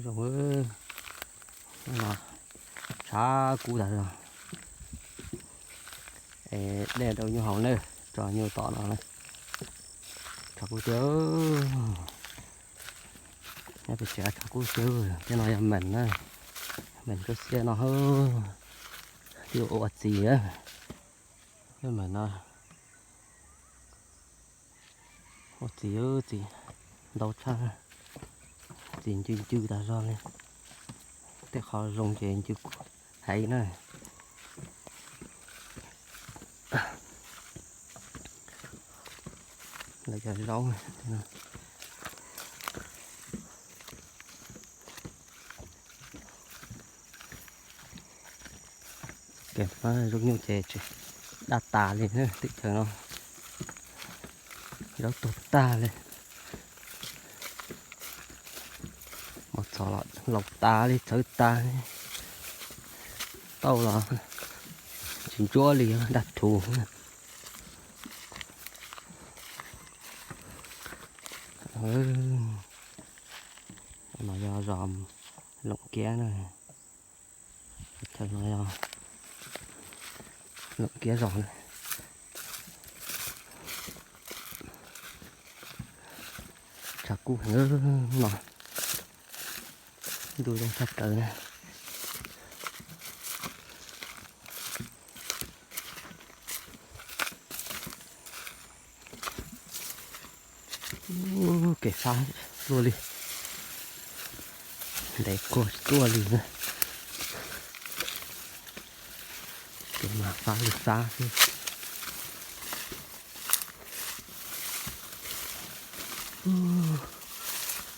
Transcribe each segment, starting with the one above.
Zoo, no tshav kub tas zog. Es dej rau nyuj haus na, tso nyuj tom no na. Tshav kub tiag. Nyob pem tsev tshav kub tiag. Tej no yog meem na, meem koj xiab no, twb ua txiv. Meem no ua txiv, txiv ntau tshaj, txiv ncw ncw tas zog li. Tej qhov zoo ces ncw heev na. Lawv cov zaub. Kev pab zoo nyuj ces tseem daj tas li na, teb chaws no zaub tuag tag li. Mos txhos los laus tas li, txhawv tas li. Tauj los tsis ntsuab li, daj thuv. No yog zos Loom Kiab na. Chaw no yog Loom Kiab zos na. Tshav kub heev no, ntuj zoo tshaj plaws na. Kev fab luaj li, ntev kuag tsis tuaj li na. Kev mas fab li fab xwb.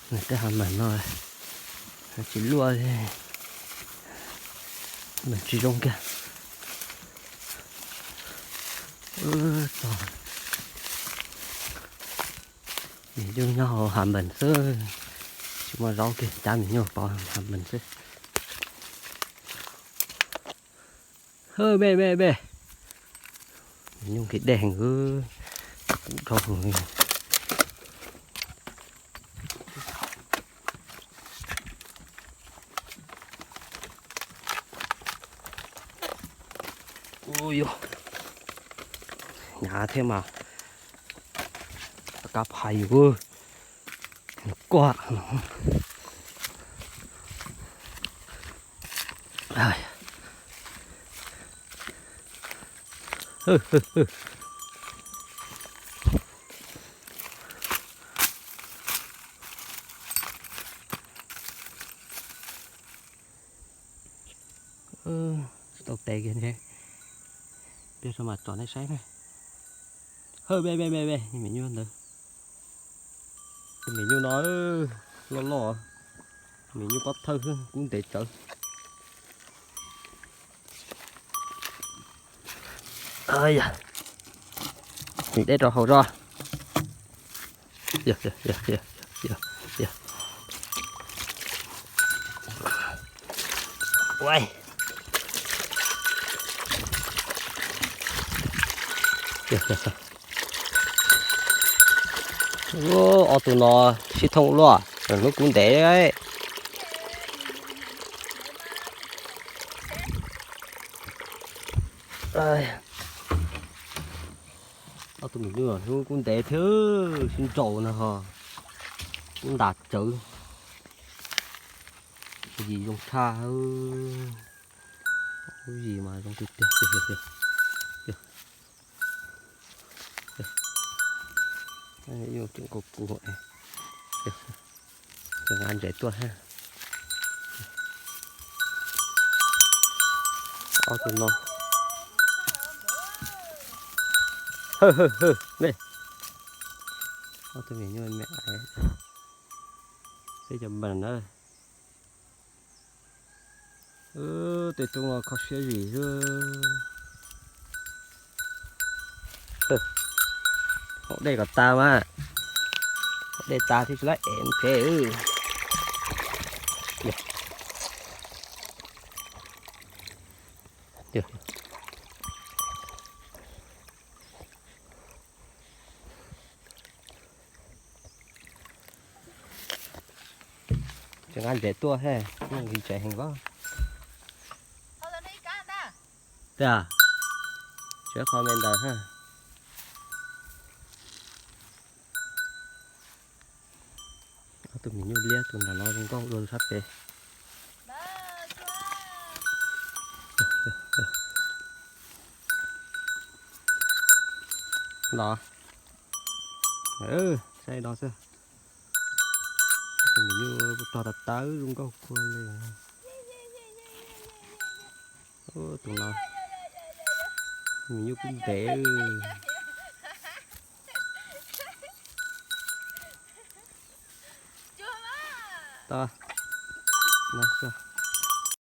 Nws tej hav meem no tsis luaj li, meem tsis zoo kiag. Txog me nyuj nyob hauv hav meem xwb, tsis muaj zaub kiag, cab me nyuj pov hav meem xwb. Hawb, me me me, me nyuj nqhis dej heev, kub dhau heev li. Ua yuav hnyav thiab mas, kab phais yus kuaj. Tsis tau tes kiag ne, pliag tso mam tsom nej saib na. Hawb, me me me me, me nyuj ntawd, tus me nyuj no loj loj, me nyuj pob thawj xwb kub ntev tsawv. Dej rau hauv zog. Ob tug no sib thooj luaj, hnub kub ntev. Ob tug me nyuj hnub kub ntev thiab, sib nraus no ho kub ntas tsawv. Yim zoo tshaj, lub yim mas zoo tiag tiag. Yuav tseem kaus kuv, nqa ntses tuaj thiab. Ob tug no. Hawb, hawb, hawb, me. Ob tug me nyuj me aiv, peb cov npam na. Tej roob no kho siab zim xwb. Haus dej kom tas mas, haus dej tas thiaj tsis lab ev tsev. Tseem nqa ntsev tuaj he, nkees ntsev heev os. Tiag, tseem qhov me ntawd ha. Ob tug me nyuj liab tus nram no zoo nkauj dua sab pem. Los, saib no xwb. Tus me nyuj rog tawv tawv zoo nkauj kua li. Tus no, me nyuj kub ntev. Tau, no,